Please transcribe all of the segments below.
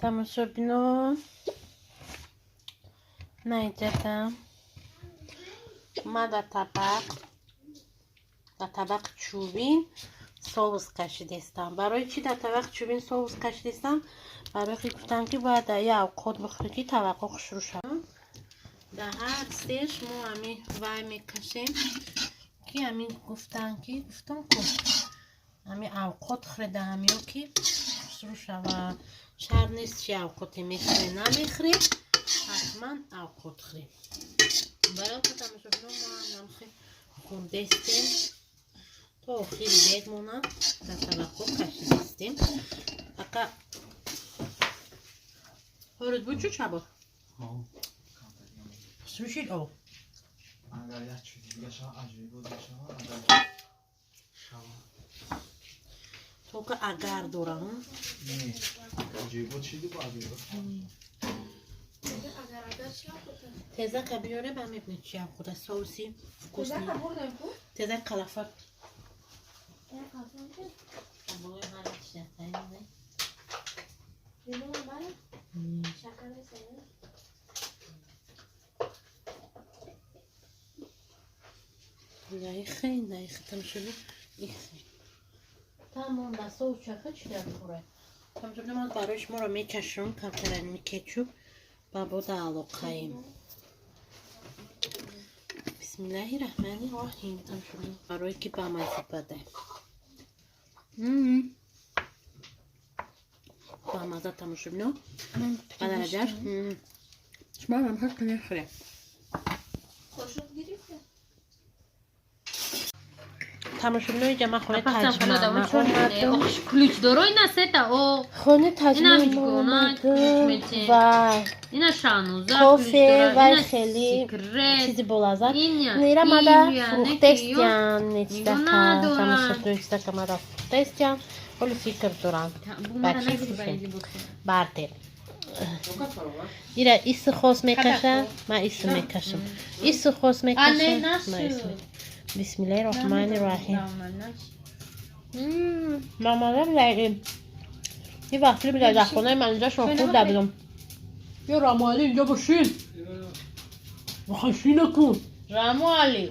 Тамошобино, наиҷата ма дар табақ чӯбин соус кашидестам. Барои чӣ дар табақи чӯбин соус кашидестам? Барои ки гуфтам, ки бояд дар як авқот бихӯрӣ, ки табақҳо хушрӯ шаванд. Дар ҳар сеш мо ҳами вай мекашем, ки ҳамин гуфтан, ки гуфтам ку, ҳами авқот хӯреда ҳамиё, ки хушрӯ шавад. Шарт нест, чи авқоте мехӯре, намехӯре, ҳатман авқот хӯрем. Барои тамошобино, мо ҳам хӯрдестем, то охири бегмона дар табақҳо кашидестем. Ака, ҳорид буд, чу чабод хушрӯ шид об. Агар як чизи дига шава, аҷоибот мешава, агар шава. Только агар дорам. Не, аҷоибот чизи бо аҷоибот. Тезака биёре, ба мебинед, чи худа соуси вкусный. Тезак калафат. Болои ҳар чиз аст. Наихе, наихе, тамошобин, ихе. Тамом, да соус чака чи дар хӯрад. Тамошобин, ман барои шуморо мечашам камтарани кетчуп ба бода алоқаем. Бисмиллаҳи раҳмани роҳим. Тамошобин, барое ки бамазза баде. Бамазза, тамошобино. Ба дараҷаш. Шумо ҳам ҳар мехӯред. Қошуқ гирифта? Тамошобино, инҷа ман хонаи таҷмама омадам. Ключ дорой на сета о. Хонаи Ина таҷмама миҷгона ключ омадам метем. ва Ина шануза кофе ключ дора. вай Ина хеле секрет. чизи болаззат. Иня. Нера мада Ия, фурӯхтестян, Нигоҳ нечидака. надорам. Тамошобино, чидака мада фурӯхтестян. Ҳоли фикр дорам. Ба чӣ фурӯшем? Бартер. Ира иси хос мекаша, ман иси мекашам. Иси хос мекаша, ман иси мекашам. Бисмиллаҳи роҳмани роҳим. Мамада билаи. Ин вафли билай дар хонаи ман инҷа шон хӯрда будам. Ё Рамоали, инҷо бошин. Шина кун. Рамоали.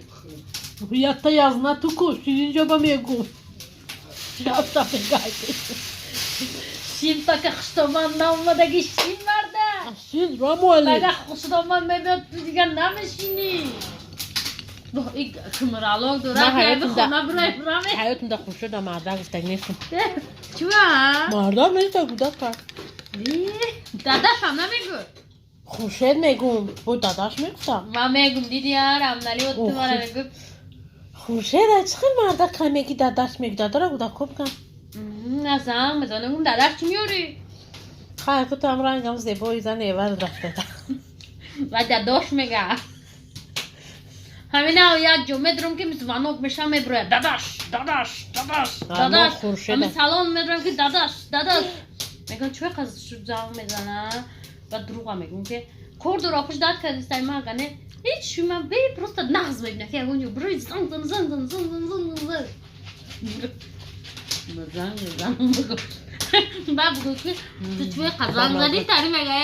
Якта язна ту ку, шин инҷо ба мегу. Рафта мегайди. Шин пака хуштоман наомадаги, шин марда. Шин, Рамоали. Пага хуштоман мебиёд, ту дигар намешинӣ. Кмралог дора Ман ки ҳаётимда- хона бурай бураме. Ҳаётимда хуршеда марда гуфтаг нестам. Чуа? Марда неста, гудака. Дадашам намегӯ. Хуршед мегум. Бо дадаш мегуфтам. Ман мегум, диди, рамнали ту Ох. мара мегӯ. Хуршеда чӣ хел марда кай меги, дадаш меги, дадара гудако бигам. Назам, мезанам, дадаш чӣ меёрӣ? Хай, ку там рангам зебои зан эвар рафта. Ва дадош мега. Ҳамина як ҷо медурам, ки звонок меша, меброяд. Дадаш, дадаш, дадаш, дадаш. Хуршеда. Ҳами салон медурам, ки дадаш, дадаш. Мегӯям, чӯй қаз занг мезана? Ба дурӯға мегӯм, ки кор дора, хуш дад кардистай ма гане. Ҳеч ма бе просто нағз мебина, ки ягон ҷо брои, занг зан, зан зан зан зан зан зан. Ма занг мезанам, бигӯ. Ба бигӯ, ки ту чӯй қаз занг задӣ, тари мега.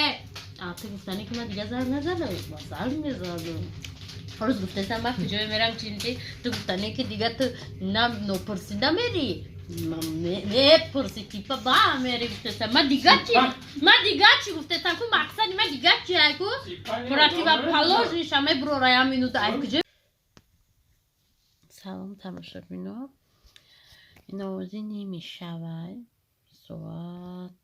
А ту гуфтанӣ, ки ман дига занг назадам. Ма занг мезадам. Рӯз гуфтасам, ман куҷое мерам, чинти ту гуфтанӣ, ки дига ту на нопурсида мери. Мепурси, типа ба мери, гуфтасам. Ма дига чи? Ма дига чи гуфтасам, ку мақсади ма дига чи ай ку? Противоположный ша мебурора я минута ай куҷо? Салом, тамошобино. Ин овози ними шавай. Соат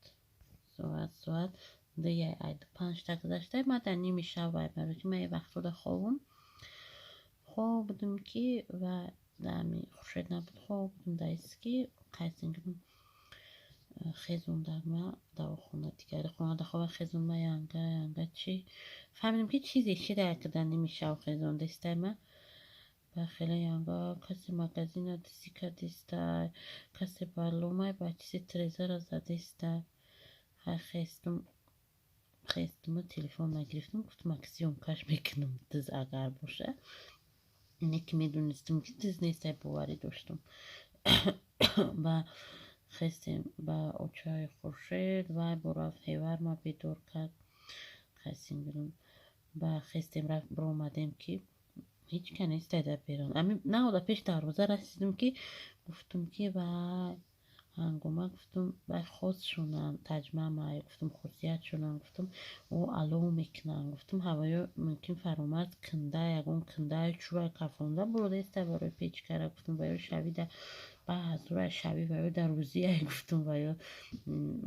дуяй айду панҷта гузашта. Ма дар ними шавай, барои ки ман як вақтода хобум. Хоб будум, ки ва дар хуршед набуд, хоб будум, даист ки қайсингим хезонда ма давохона, дигари хонада хоба хезонма, янга янга чи фаҳмидем, ки чизе шида, ки дар ними шав хезондистай ма. Ба хеле янга касе магазина диси кардистай, касе ба ломай ба чизи трезара задистай. Хай, хестум, хестуму телефон нагирифтум, гуфтум, ак съёмка ш мекунам, диз агар боша. Ине ки медонистум, ки диз нестай, боварӣ доштум. Ба Хестем ба очаи Хуршед, вай бо рафт ҳевар ма бедор кард. Хестем ба хестем, рафт, биромадем, ки ҳеҷ ка нестай дар берун. Ами наода пеш дарвоза расидем, ки гуфтум, ки вай ҳангома, гуфтум, вай хостшонам таҷмамай, гуфтум, хусиятшонам, гуфтум, ӯ алов мекунанд, гуфтум, ҳавоё мумкин фаромарз кында, ягон кындаю чӯбай кафонда бурдаеста барои печкара, гуфтум, ваё шавида ба ҳазура шави, ваё дар рӯзияй, гуфтум, ваё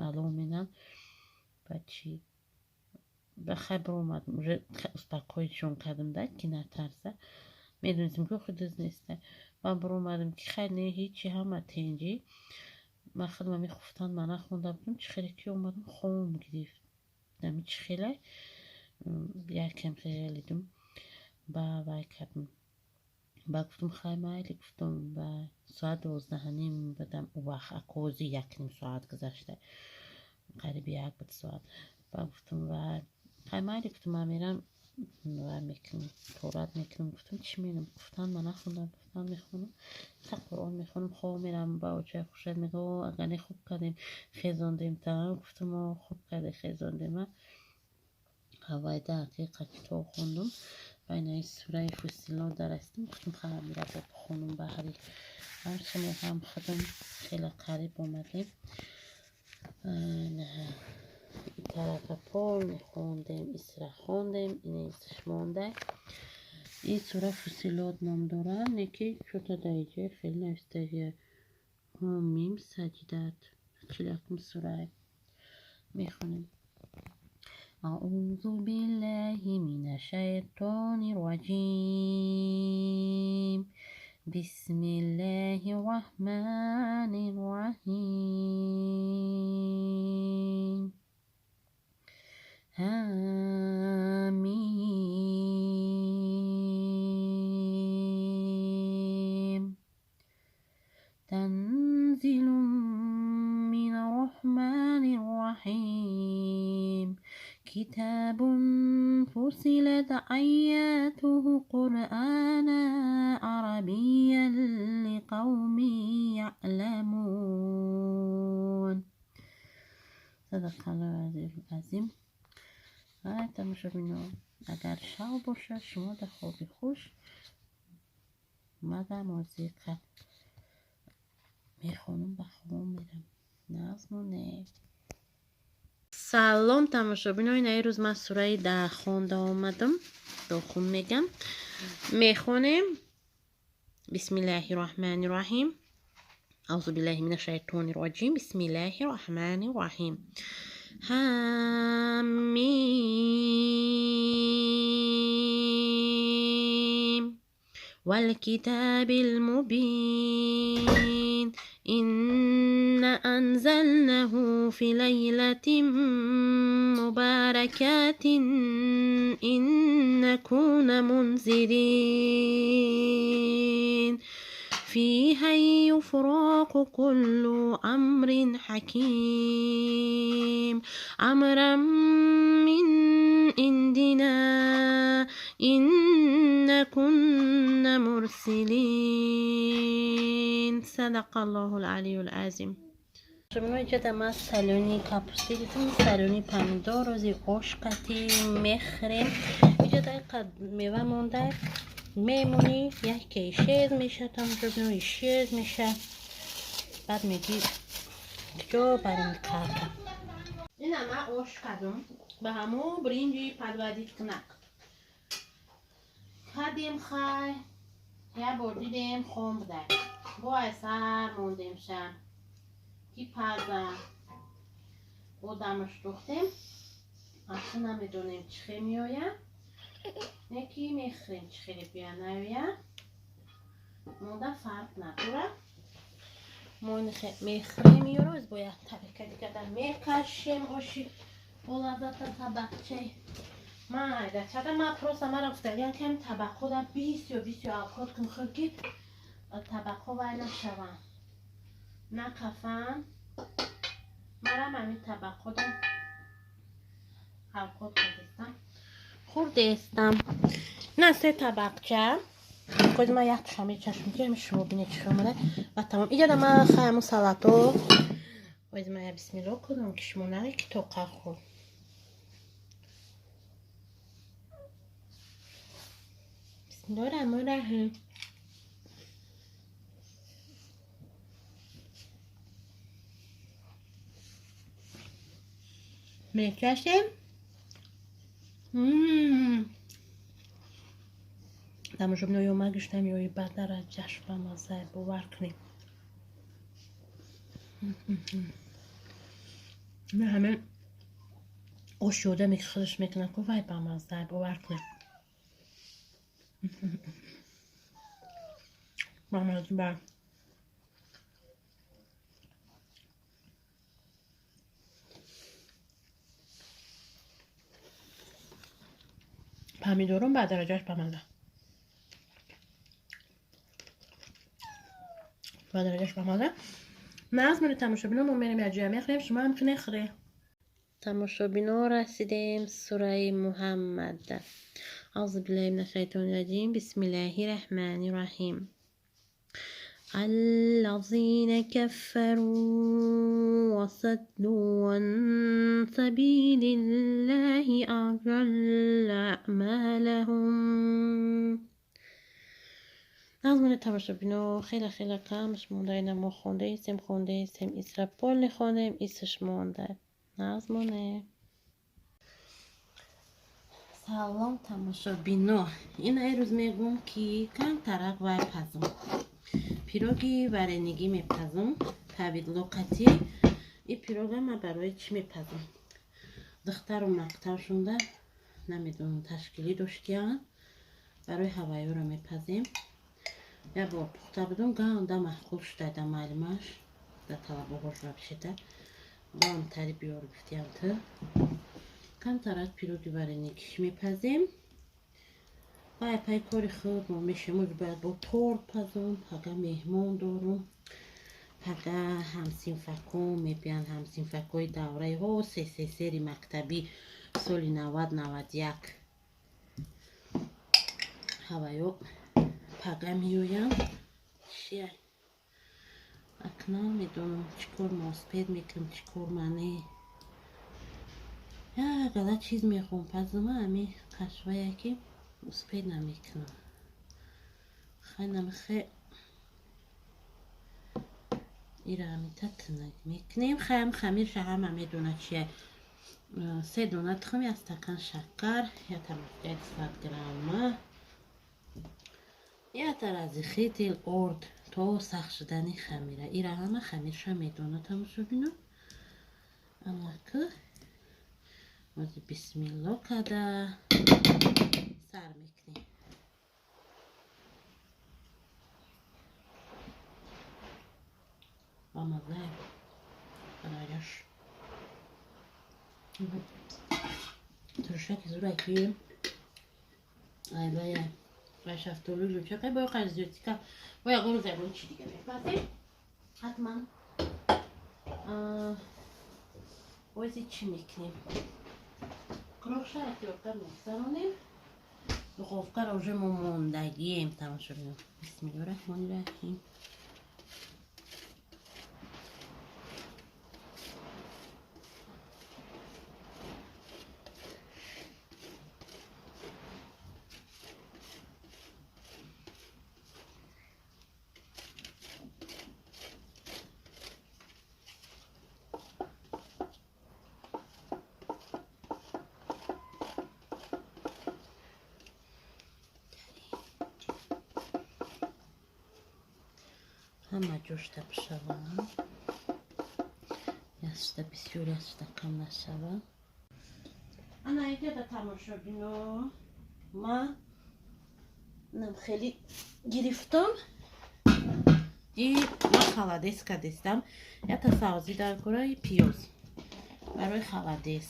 алов менанд. Ба чӣ ба хай биромадем, уже успокоить шон кардем да, ки натарса, медонистем, ки охи дӯст неста. Ба биромадем, ки хай не, ҳечи, ҳама тенҷӣ. Ман худам ами хуфтан ма нахонда будам, чӣ хеле ки омадам, хом гирифт, ами чӣ хеле якам хелидум, ба вай кардем, ба гуфтум, хай майли, гуфтум, ба соат 12:30 будам, у вақт акози 1:30 соат гузашта, қариби 1 буд соат. Ба гуфтум, вай хай майли, гуфтум, ман мерам, вай мекунам, торат мекунам, гуфтум, чӣ мерам, гуфтан ма нахондам, гуфтан мехонам, ха Қуръон мехонам, хоб мерам. Ба очаи Хуршед мега: «О, агар не, хуб кардем, хезондем та». Гуфтум: «О, хуб карде, хезондем». Ҳавайда ҳақиқа китоб хондум, байнаи сураи Фусилот дарастим, гуфтум, хай мира бихонум, баҳри ҳам шумо, ҳам худам. Хеле қариб омадем, тарафа пол мехондем, исра хондем, инисш монда. Ин сура Фусилот ном дорад, не ки чӯта дар иҷои хеле навистагия ҳомим саҷдат, 41-ум сурае мехонем. أعوذ بالله من الشيطان الرجيم، بسم الله الرحمن الرحيم، حم، تنزيل من الرحمن الرحيم، كتاب فصلت آياته قرآنا عربيا لقوم يعلمون. صدق الله العظیم. тамошобино, агар шав бошад, шумо дар хоби хуш, ма дар мозиқа мехонам, ба хоб мерам. Нағз не. Салом, тамошобино, ина рӯз ман сураи дар хонда омадам, дохун мегам, мехонем. Бисмиллаҳи роҳмани роҳим, аузу биллаҳи мина шайтони роҷим, бисмиллаҳи роҳмани роҳим, حم والكتاب المبين، إنا أنزلناه في ليلة مباركة، إنا كنا منذرين، فيها يفرق كل أمر حكيم، أمرا من عندنا، إنا كنا مرسلين. صدق الله العلي العظيم. Инҷа ман солёный капуста гирифтам, солёный помидор, рози ош қатӣ мехӯрем. Иҷа дақиқа мева монда, мемонӣ, яке ишез меша, тамошобино, ишез меша, баъд мегӣ, куҷо барем карда. Ина ман ош кардум ба ҳамо бринҷи подводить кунак кардем. Хай, як бор дидем, хом буда, бо ай сар мондемша, ки паза, одамаш духтем. Асло намедонем, чӣ хел меояд, не ки мехӯрем, чӣ хеле бия наояд, монда фарқ надорад. Мо мехӯрем ёро бо як тарика дигада мекашем оши болаззата табақчаи майда чада. Ма просто мара гуфтагиам, ки ҳами табақҳода бисёр бисёр авқот кун, хӯр, ки табақҳо вай нашаванд, накафанд. Марам ҳами табақҳода авқот кардистам, хӯрдестам. На се табақча кози ман як тушам мечашм, ки ҳами шумо бинед, чӣ омада ва тамом. Иҷада ман хаяму салато. Оз ман я бисмилло кунам, ки шумо наре ки тоқа хӯрд. Бисмиллоҳи раҳмони раҳим. Мекашем. Тамошобино, ё ма гиштам, ё ба дараҷаш ба мазза, бовар кунед. Ҳамин ош ёдаме ки худаш мекунад, ку вай ба мазза, бовар кунед. Ба мазза. Помидором ба дараҷаш ба мазза. Ба дараҷаш ба мазза. Наз мери тамошобино, мо мерем як ҷоя мехӯрем, шумо ҳам кине хӯре. Тамошобино, расидем сураи Муҳаммад. Аузу биллаҳи минаш шайтони раҷим. Бисмиллаҳи раҳмани раҳим. الذين كفروا وصدوا عن سبيل الله أضل أعمالهم. Назмони тамошобино, хеле хеле камш монда, ина мо хондаистем, хондаистем, исра полни хондем, исш монда. Назмоне. Салом тамошобино. Ина ирӯз мегӯм, ки камтарак вай пазм. Пироги варенигӣ мепазм, тавидло қатӣ. И пирога ма барои чӣ мепазм? Духтару мактаб шунда, намедонам, ташкилӣ доштиян. Барои ҳавайёро мепазем. Як бор пухта будум, ганда маъқул шуда да маълимаш, да талабоҳош вообще-то. Бам тари биёр гуфтиям ту. Камтарак пироги варенигиш мепазем. Вай пай кори худ мо мешем, бояд бо торт пазом, пага меҳмон дорум. Пага ҳамсинфакон мебиянд, ҳамсинфакҳои давраи ҳо сесесери мактабӣ соли 90-91. Ҳаваё пага меоянд. Чия? Акнун медонам чӣ кор мо успеть мекунем, чӣ кор ма не. Як гала чиз мехоҳам пазама, ами қашвая ки успеть намекунам. Хай намхе ира амита тинак мекунем. Хаям хамирша ҳама медона чия. Се дона тухм, як стакан шакар, як 100 грамма, як разихитил орд то сахт шудани хамира. Ира ҳама хамирша медона тамошобино. Анаку ози бисмилло када сар мекунем. Ба мазза барояш. Туршаки зураки ай вай шафтолу лучака бо қар зиёдтика бо ягон рӯз ягон чи дига мепазем ҳатман. Ози чӣ мекунем? Кроша отвёртка мегзаронем. Духовкаро уже мо мондагием тамошобино. Бисмиллоҳи раҳмони раҳим. Ҳама ҷошта бишаванд, яшта бисёр, яшта кам нашаванд. Ана иҷода тамошобино, ма нам хеле гирифтам и ма холодец кадестам. Ята савзӣ дар кораи пиёз барои холодец.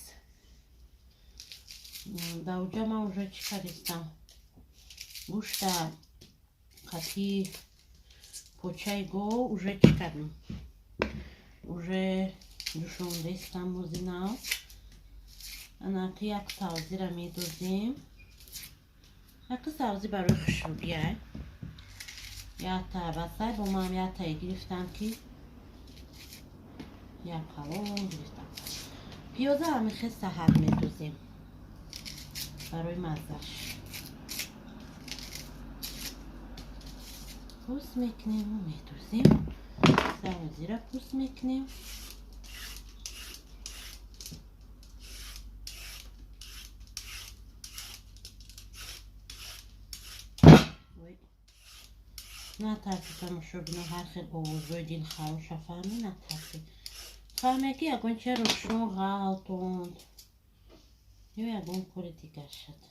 Дар уҷа ман уже чӣ кадестам? Гӯшта қатӣ почаи гов уже чӣ кардем? Уже ҷӯшондестам мозинав. Анаки як савзира медозем. Яки савзӣ барои хушрӯбия. Ята басай бо ман ятае гирифтам, ки Як калон гирифтам. Пиёза ҳамихе саҳар медузем барои маззаш. Пӯст мекунем, медузем. Сару зира пӯст мекунем. Натарси, тамошобино, ҳар хел овозҳои дилхароша фаҳмӣ, натарси. Фаҳме ки ягон чиа рӯшон ғалтонд ё ягон кори дигар шуд.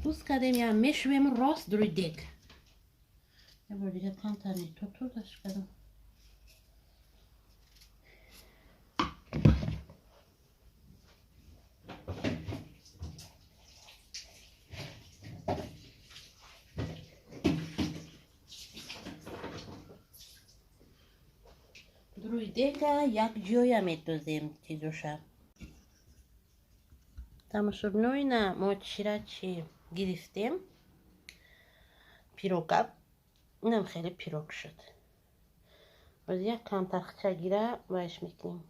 Пӯст кардем, я мешӯем рост рӯи дег. Я бор дига камтар нито турдаш кардам. Рӯи дега як ҷоя медозем чизоша. Тамошобино, ина мо чира чи гирифтем? Пирога. Инам хеле пирог шуд. Боз як камтар хча гира вайш мекунем.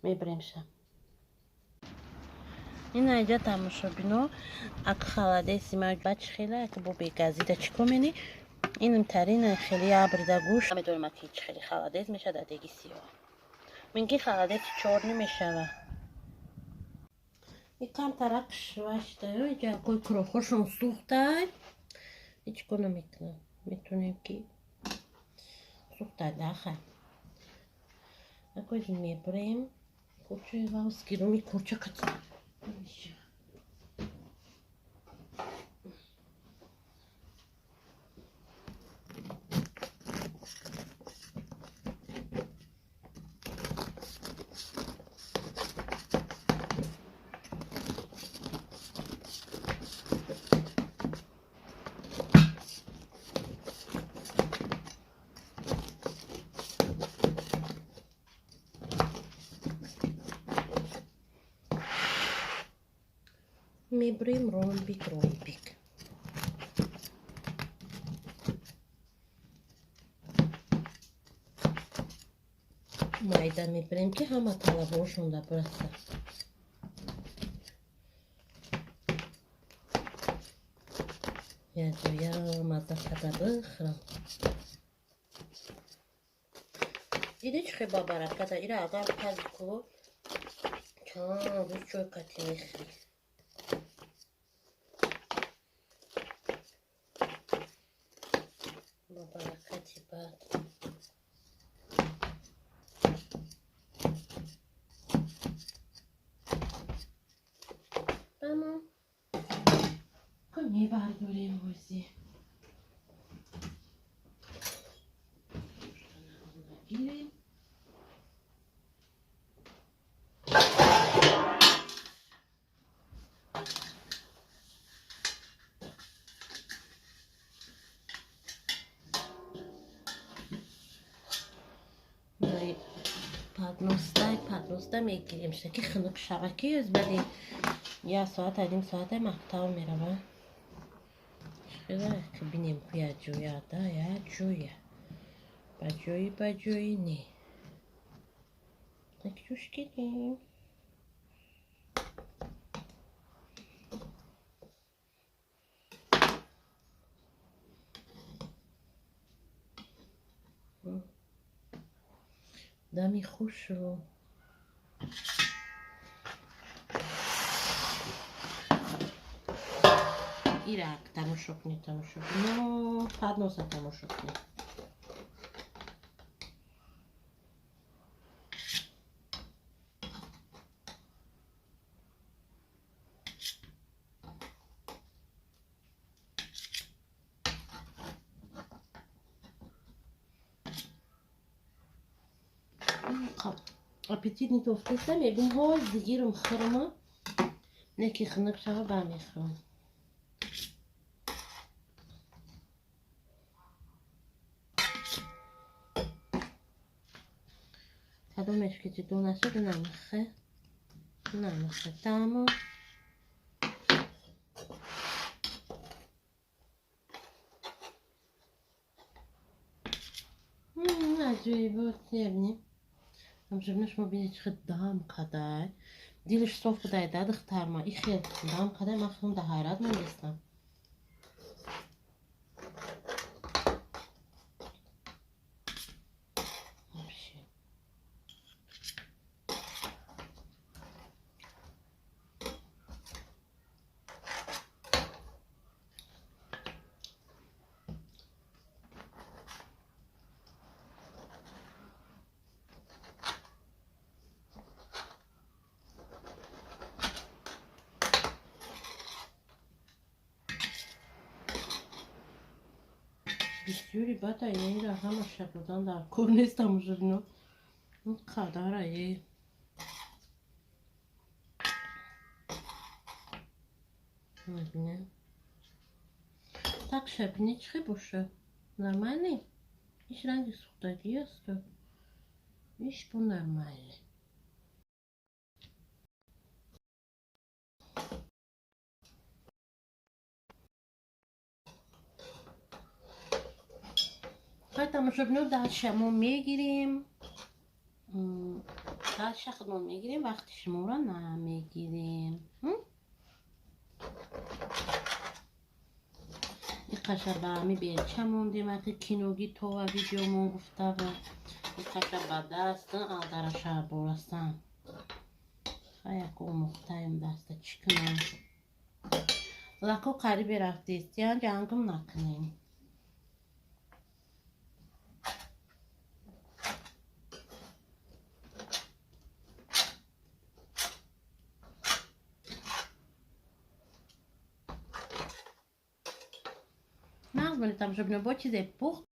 Мебиремша. Ина иҷа тамошобино, ак халадеси ма бач хела, ак бо бегазида чӣ кор менӣ? Инам тарина хеле абрида гӯш. Медонем ак ҳеҷ хеле халадез мешавад дар деги сиёҳ. Минки халадез чорни мешава. И камтарак шваштаю, иҷа кой курохошон сӯхтай. Ҳеҷ кор намекунам. Метонем ки сӯхтай даха. Акои мебурем. Курчаи вавс гируми курча кати. Мебурем ромбик, ромбик. Майда мебурем ки ҳама талабҳошонда бираса. Як ҷоя мазза карда бихӯрам. Диди чӣ хел бабараката? Ира агар пази ку чанд рӯз чой кати мехӯрӣ. Баракати бад. Тамом. Мебардорем бози. Нагирем. Подноста мегирем, ки хунук шава, ки аз баъди як соата, ним соата мактаб мерава. Ки бинем ку як ҷоя, да, як ҷоя. Ба ҷои, ба ҷои не. Так ҷӯш гирем. Дами хушро. Ирак тамошо кунед, тамошо кунед. Подноса тамошо кунед. Аппетит нитофтеста, мегум ҳоз дигирум хӯрма, не ки хунук шава бармехӯрам. Кадомеш ки ҷудо нашуд, намахе, намахе тамом. Аҷоибот ебни. Тамошобино, шумо бинед, чӣ хел дам қадай. Дилаш соф будай да духтарма. И хел дам қадай, ман худам да ҳайрат мондестам. Бисёри бада инра ҳамаша додан дар кор нест, тамошобино. Ин қадара е. Мебинем. Так шабини чӣ хел боша? Нормальный? Иш ранги сӯхтагӣ асту. Иш бо нормальный. Хай, тамошобино, дальше мо мегирем. Дальше худмон мегирем, вақти шуморо намегирем. Иқаша ба ҳами белча мондем, аки киноги това видеомон гуфтава. Иқаша ба даст алдараша борасан. Хай, як омӯхтаем даста чӣ кунам. Лако қарибе рафтестиян, ҷангм накунем. Нағз монед, тамошобино, бо чизе пухт.